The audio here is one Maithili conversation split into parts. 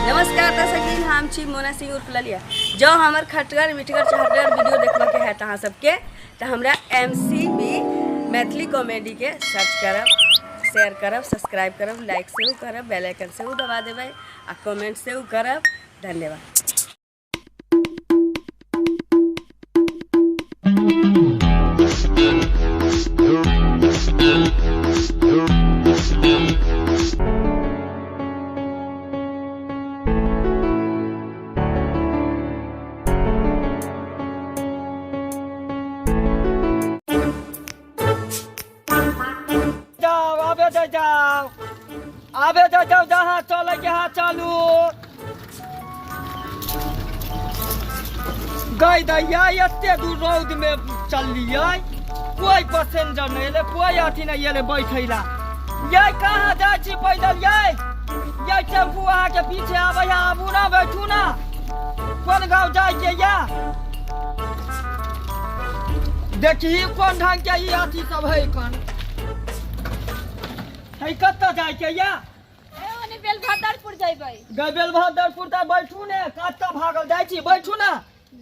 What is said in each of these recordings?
नमस्कार दर्शक हम छी मोना सिंह उर्फ ललिया। जँ हमर खटगर मिठगर चहटगर वीडियो देखबऽके हैत अहाँ सबके तऽ हमरा एम सी बी मैथिली कॉमेडीके सर्च करब, शेयर करब, सब्सक्राइब करब, लाइक सेहो करब, बेल आइकन सेहो दबा देबै आ कमेंट सेहो करब। धन्यवाद। जाओ आबे दे जाओ आबे दे जाओ जहाँ चले के हाँ चलू गई दैया एते दूर रौद में चललियै कोई पैसेंजर नहीं एलै कोई अथी नहीं एलै बैठै ला। ये कहाँ जाइ छी पैदल? ये टेम्पू अहाँके पीछे आबै है, आबू ना बैठू ना। कोन गाँव जाइ के या देखी कोन ढंग के ई अथी सब है कन है कतऽ जाइ के या? ओने बेलभद्रपुर जइबै। गए बेलभद्रपुर तऽ बैठू ने, कतऽ भागल जाइ छी, बैठू ना।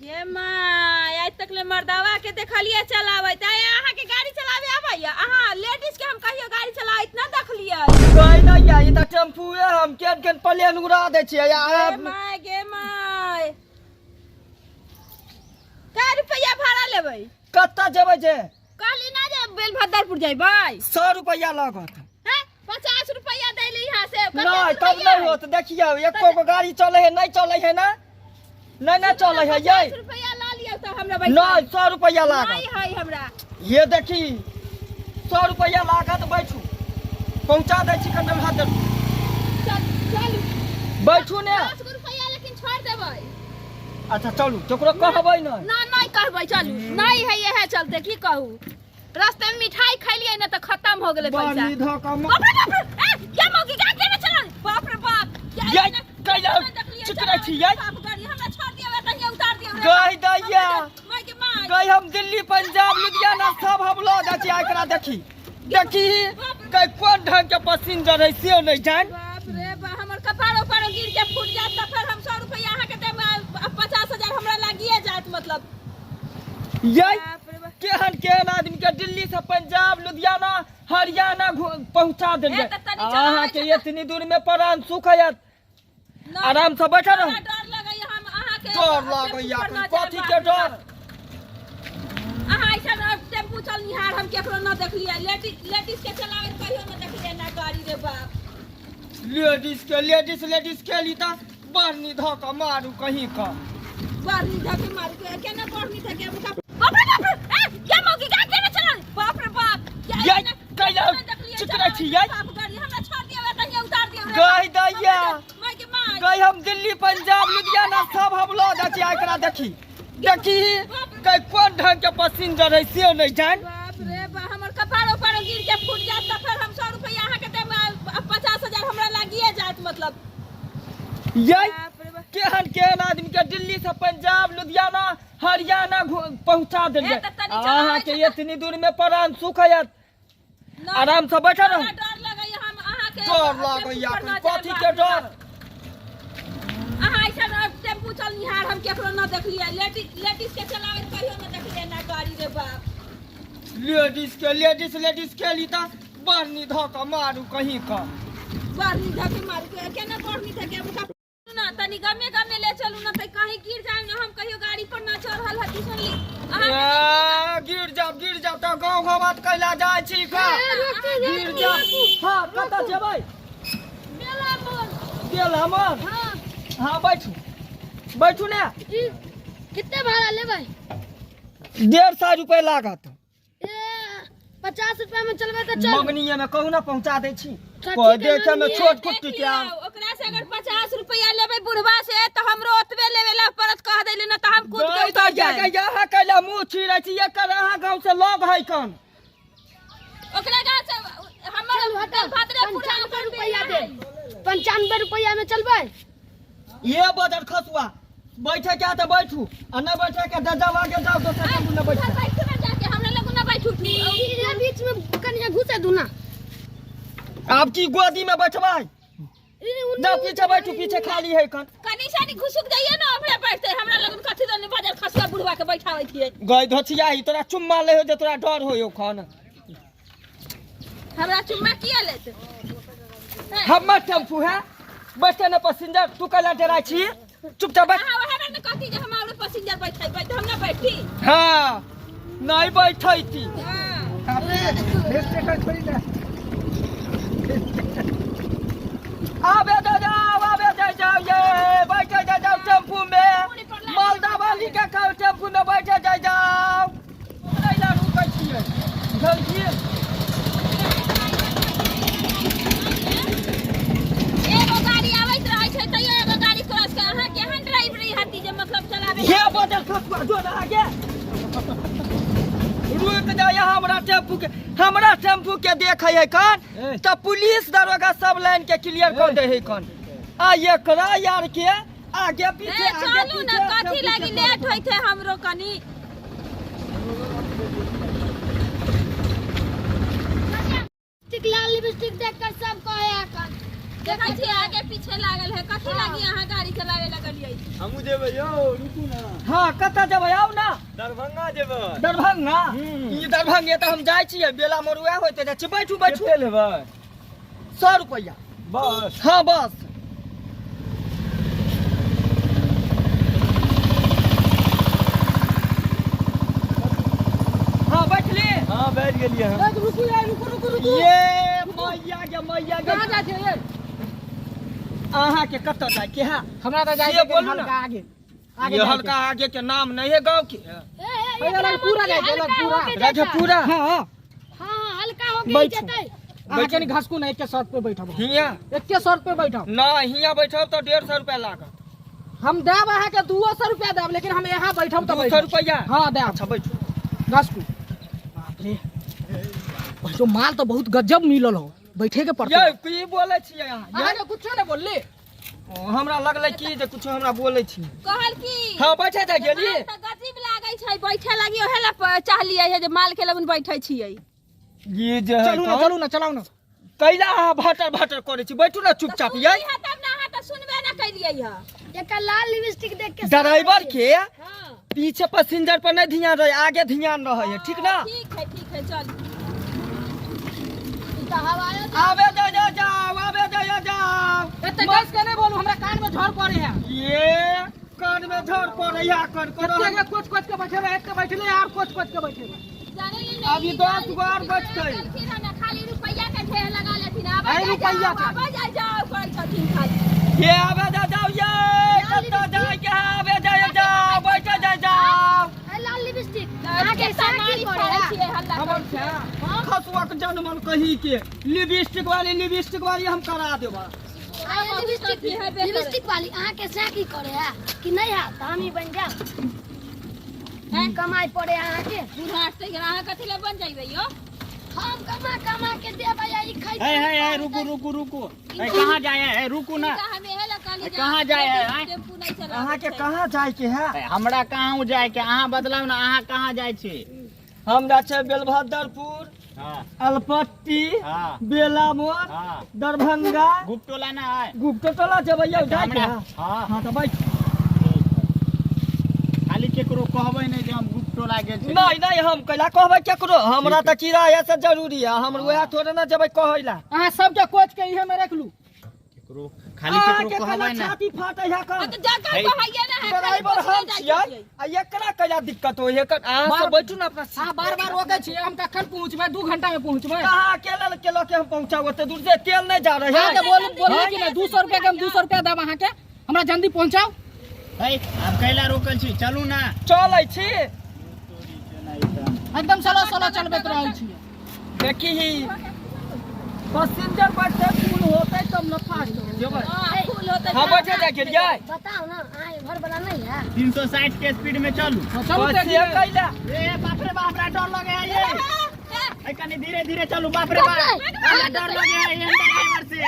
ये माय, आज तक ले मर्दावा के देखलिए चलाबैत, आय अहाँ के गाड़ी चलावे आबैया? अहाँ लेडीज के हम कहियो गाड़ी चलाबैत ना देखलिए। गए नहीं या, ई तऽ टेम्पूए हम केन केन प्लेन उड़ा दै छियै। गे my, गे my, कै रुपया भाड़ा लेबै? कतऽ जेबै जे? कहली ना जे बेलभद्रपुर जइबै। 100 रुपया लागत। हैं? 50 रुपया दैली यहाँ से। कते नहीं तब रुपैया? नहीं होत। देखियौ एको गो गाड़ी चले है नहीं चले है ना, नहीं नहीं चले है ये। 50 रुपया ला लियौ तऽ हमरा बैठा। नहीं 100 रुपया लागत। नहीं है हमरा। ये देखी 100 रुपया लागत, बैठू पहुंचा दै छी कन बेलभद्रपुर। चल चलू बैठू ने। 10 गो रुपया लेकिन छोड़ देबै। अच्छा चलू, केकरो कहबै नहीं। ना नहीं कहबै, चलू। नहीं है इहे चलते की कहू, रास्ते में मिठाई खैलिए ना तऽ खत्म हो गेलै पैसा। बानी धोखा बाप रे बाप रे, ए क्या मौगी का केना चलल? बाप रे बाप, क्या ये इतना- कैला इतना देखलियै, चिकरै छी ये? बाप गाड़ी हमरा छोड़ दियौ, कहियो उतार दियौ। गई दैया। माय के my. गई हम दिल्ली पंजाब लुधियाना सब हम लऽ जाइ छी। एकरा देखी देखी गई कोन ढंग के पैसेंजर है से नहीं जान। बाप रे बाप, हमर कपार उपार गिर के फूट जात तऽ फेर हम 100 रुपया अहाँ के देब, 50,000 हमरा लागिए जात मतलब। ये बाप रे बाप। केहन केहन आदमी के दिल्ली से पंजाब लुधियाना हरियाणा पहुंचा देलियै। ए, तऽ तनी चलाबै अहाँ के छै तऽ- इतनी दूर में प्राण सुख हयत, ना, आराम से बैठल रहू। हमरा डर लगैया, हम अहाँ के डर लगैया? टेम्पू पर ना कथी जायब, के बाप रे डर? बाप। अहाँ ऐसा टेम्पू चलनिहार हम केकरो न देखलियै, लेडीज के चलाबैत कहियो न देखलियै ना गाड़ी रे बाप। लेडीज के लेडीज लेडीज के ली तऽ बरनी धऽ कऽ मारू कहीं कऽ। बरनी धऽ के मारू के केना बरनी धऽ के मुका। बाप रे बाप रे, ए क्या मौगी का केना चलल? बाप रे बाप, क्या ये इतना- कैला इतना देखलियै चिकरै चलाबैत, छी ये? बाप गाड़ी हमरा छोड़ दियौ, कहियो उतार दियौ रे। गई दैया। माय के my. गई हम दिल्ली पंजाब लुधियाना सब हम लऽ जाइ छी। एकरा देखी देखी गई कोन ढंग के पैसेंजर है से नहीं जान। बाप रे बाप, हमर कपार उपार गिर के फूट जात तऽ फेर हम 100 रुपया अहाँ के देब, 50,000 हमरा लागिए जात मतलब। ये बाप रे बाप। केहन केहन आदमी के दिल्ली से पंजाब लुधियाना हरियाणा पहुंचा देलियै। ए, तऽ तनी चलाबै अहाँ के छै तऽ- इतनी दूर में प्राण सुख हयत, ना, आराम से बैठल रहू। हमरा डर लगैया, हम अहाँ के डर टेम्पू लगैया? पर ना जायब, कथी बाप के रे डर? बाप। अहाँ ऐसा टेम्पू चलनिहार हम केकरो न देखलियै, लेडीज के चलाबैत कहियो न देखलियै ना गाड़ी रे बाप। लेडीज के लेडीज लेडीज के ली तऽ बरनी धऽ कऽ मारू कहीं कऽ। बरनी धऽ के मारू के केना बरनी धऽ के मुका ना, तनी गमे गमे ले चलू ना तऽ कहीं गिर जाए ना, हम कहियो गाड़ी पर ना चढ़ल हती सुनली अहाँ। ए, गिर जाब गिर जाब तऽ गाँव घाट कैला जाइ छी का गिर जाब। हाँ कतऽ जेबै? बेला मोड़। गेल हमर। हाँ हाँ बैठू बैठू ने। कितने भाड़ा लेबै? 150 रुपया लागत। ए, 50 रुपया में चलबै तऽ चल। मगनिये में कहू ना पहुंचा दै छी। ठीक कह है, देखे में मगनिये। छोट देख कुट्टी के लियौ, आम। ओकरा से अगर 50 रुपया लेबै बुढ़वा से तऽ हमरो ओतबे लेवे ला पड़त, कह देली ना तऽ हम कूद के गई उतर तऽ जाएब। यहाँ कैला मुँह छिरै छी, एकर अहाँ गाँव से लग है कन। ओकरा गाँव से हमर चल हटो। भद्रपुर 95 रुपया दे, 95 रुपया में चलबै। ये बजर खसुआ बैठे क्या तऽ बैठू आ नहि बैठे के तऽ जाओ आगे जाओ दोसर टेम्पू में बैठू। बैठू ना जाके, हमरा लगू ना बैठू। ई बीच में कनिया घुसे दू ना। आब की गोदी में बैठबै? जाओ पीछे बैठू, पीछे खाली है कन। कनी सानी घुसुक जाइए ना, हमरे बैठते हमरा लगन कथी दने बाजार खसुआ बुढ़वा के बैठाबै छियै। गई धोचिया ही तोरा चुम्मा ले हो जे तोरा डर होयो खन। हमरा चुम्मा किया लेत? हमर टेम्पू है, बैठते न पैसेंजर, तू कैला डराइ छी? चुपचाप बैठ। अहाँ वएह ने कहती जे हम आओर पैसेंजर बैठेबै तऽ हम ना बैठी। हाँ नहीं बैठैती। हाँ। आबे दे जाओ, आबे दे जाओ, ये बैठे दे जाओ टेम्पू में। मालदा वाली के कहू टेम्पू में बैठे दे जाओ। कैला रुकै छियै? बुझलियै? एगो गाड़ी आबैत रहै छै तैयो एगो गाड़ी क्रॉस के अहाँ केहन ड्राइवरी हती जे मतलब चलाबै? हे बदल खसुआ जो ना आगे रुक जाय। हमरा टेम्पू के, हमरा टेम्पू के देखै है कन तऽ पुलिस दरोगा सब लाइन के क्लियर कर दे है कन। आ एकरा यार के आगे पीछे ए, आगे चलू ना, पीछे कथी टेम्पू लागी के लेट होइत है हमरो कनी। लिपस्टिक, लाल लिपस्टिक देख कर सब कहे है कन। देखै छियै आगे पीछे लागल है, कथी लागी अहाँ गाड़ी चलावे लगलियै? हमहूँ जेबै यौ, रुकू ना। हाँ कतऽ जेबै? आउ ना। दरभंगा जेबै। दरभंगा? ई दरभंगे तऽ हम जाइ छियै, बेला मोड़ उएह होइते जाइ छियै। बैठू बैठू। कते लेबै? 100 रुपैआ। बस? हाँ बस। हाँ बैठली? हाँ बैठ गेलियै हम। रुकू यार, रुकू रुकू रुकू। ये मैया के, मैया के। कहाँ जाइ छियै? अहाँ के कतऽ जाइ के है? हमरा तऽ जाइ से के बोलू ना। हल्का आगे। आगे ये जाइ हल्का आगे के नाम नहीं है गांव के। ए, ए, अलग पूरा जाइ के, अलग पूरा। राजा पूरा। हाँ हाँ। हाँ हल्का हो के बैठू। जेतै। अहाँ कनी घसकू ना, एके शर्त पे बैठब। हियाँ? एके शर्त पे बैठब। ना हियाँ बैठब तऽ 150 रुपया लागत। हम देब अहाँके 200 रुपया देब, लेकिन हम यहाँ बैठब तऽ 200 बैठब। रुपया? हाँ देब। अच्छा बैठू। घसकू। बाप रे, तो माल तो बहुत गजब मिलल हो, बैठे के पड़तै। ये की बोलै छियै अहाँ? अहाँके कुछो नहि बोलली? ओ, हमरा लगलै की जे कुछो हमरा बोलै छी। कहल की? हाँ बैठे जा गेली। माल तऽ गजीब लागै छै, बैठे लागी ओहे ला चाहलियै है जे माल के लगन बैठे छियै। ये जे है चलू ना, कौन? चलू ना, चलाउ ना। कैला अहाँ भाटर भाटर करै छी? बैठू ना चुपचाप। तऽ ये सुनली है तब ना, अहाँ तऽ सुनबे ना कैलियै है। एकर लाल लिपस्टिक देख के ड्राइवर के हाँ पीछे पैसेंजर पर नहीं ध्यान रहे, आगे ध्यान रहे है, ठीक ना? ठीक है ठीक है चल। ई तऽ हवायो। आबे जा जा जाओ, आबे जा जा जाओ। एते कस के नहि बोलू, हमरा कान में झड़ पड़े है। ये कान में झड़ पड़े है कन करो। एते के कोच कोच के बैठेबै, एते बैठले आर कोच कोच के बैठेबै। जाने ली। अभी 10 बार बचतै। चलखिन हन, खाली रुपैया के ढेर लगा लेथिन। आबे अरे जा रुपैया जाओ, के। आबे जा जाओ करै छथिन खाली। ये आबे जा जाओ, ये कतऽ जाय के है? आबे जा जा जाओ, बैठे जा जाओ। ए, लाल लिपस्टिक अहाँ अहाँके के साकी साड़ी करे पड़ै है। छियै हल्ला खबर करै छै खसुआ के जनमन कही के लिपस्टिक वाली, लिपस्टिक वाली हम करा देबा। अरे लिपस्टिक, लिपस्टिक वाली अहाँके साकी करे है कि नहीं है तऽ हम ही बन जाब। कमाई पड़े अहाँके। बूढ़ा हटतै अहाँ कथी लए बन जइबै यौ? हम कमा कमा के देबै आ ई खैतै। है है है, रुकू रुकू रुकू, है, कहाँ जाए है? रुकू ना। तऽ हम एहे लए कहली जे कहाँ जाए है, आँय? टेम्पू नहि चलाबै अहाँके छै। कहाँ जाय के है? है, हमरा कहाँ जाए के, अहाँ बदलाउ ना, अहाँ कहाँ जाए छी? हम जाइ छै बेलभद्रपुर, हाँ अलपट्टी, हाँ बेला मोड़, हाँ दरभंगा। गुप्तोला ना है? गुप्त टोला जेबै यौ, जाय के हमरा है? हाँ। हाँ तऽ बैठ। खाली केकरो कहबै नहि जे हम गुप्तोला गेल छी। नहीं नहीं, हम कैला कहबै केकरो? हमरा तऽ किराया से जरूरी है, हम वएह थोड़े ना जेबै कहै ला। अहाँ सबके कोच के इहे में रख लू। केकरो खाली केकरो अहाँके कहबै कैला ना। छाती फाटै है कन? हाँ तऽ जाकर है। कहैये ना है, खाली ड्राइवर बसले हम जाइ छियै छियै। आ एकरा कैला दिक्कत होइ है? अहाँ सब बैठू ना अपना अहाँ बार बार रोकै छियै, हम कखन पहुँचबै? 2 घंटा में पहुँचबै। कहाँ अकेले के लऽ के हम पहुँचाउ ओते दूर से? तेल नहीं जा रहे है। अहाँके बोल बोलली कि नहि 200 रुपया के, हम 200 रुपया देब अहाँके, हमरा जल्दी पहुँचाउ। है, आब कैला रोकल छी? चलू ना। चलै छी। एकदम सलो सलो चलबैत रहै छियै। देखी ही पैसेंजर बैठते फूल होते तब न फास्ट जेबै। हाँ, फूल होतै। हाँ बैठे जा गेलियै। बताउ ना, अहाँके घर वाला नहीं है? 360 के स्पीड में चलू। हाँ, चलू बस तेजी ये में। कैला ए बाप रे बाप, हमरा डर लगे है ये। ए कनी धीरे धीरे चलू, बाप रे बाप, हमरा डर लगे है एहन ड्राइवर से,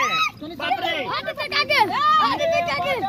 बाप रे। हाथ तक आ गेल, हाथ तक आ गेल।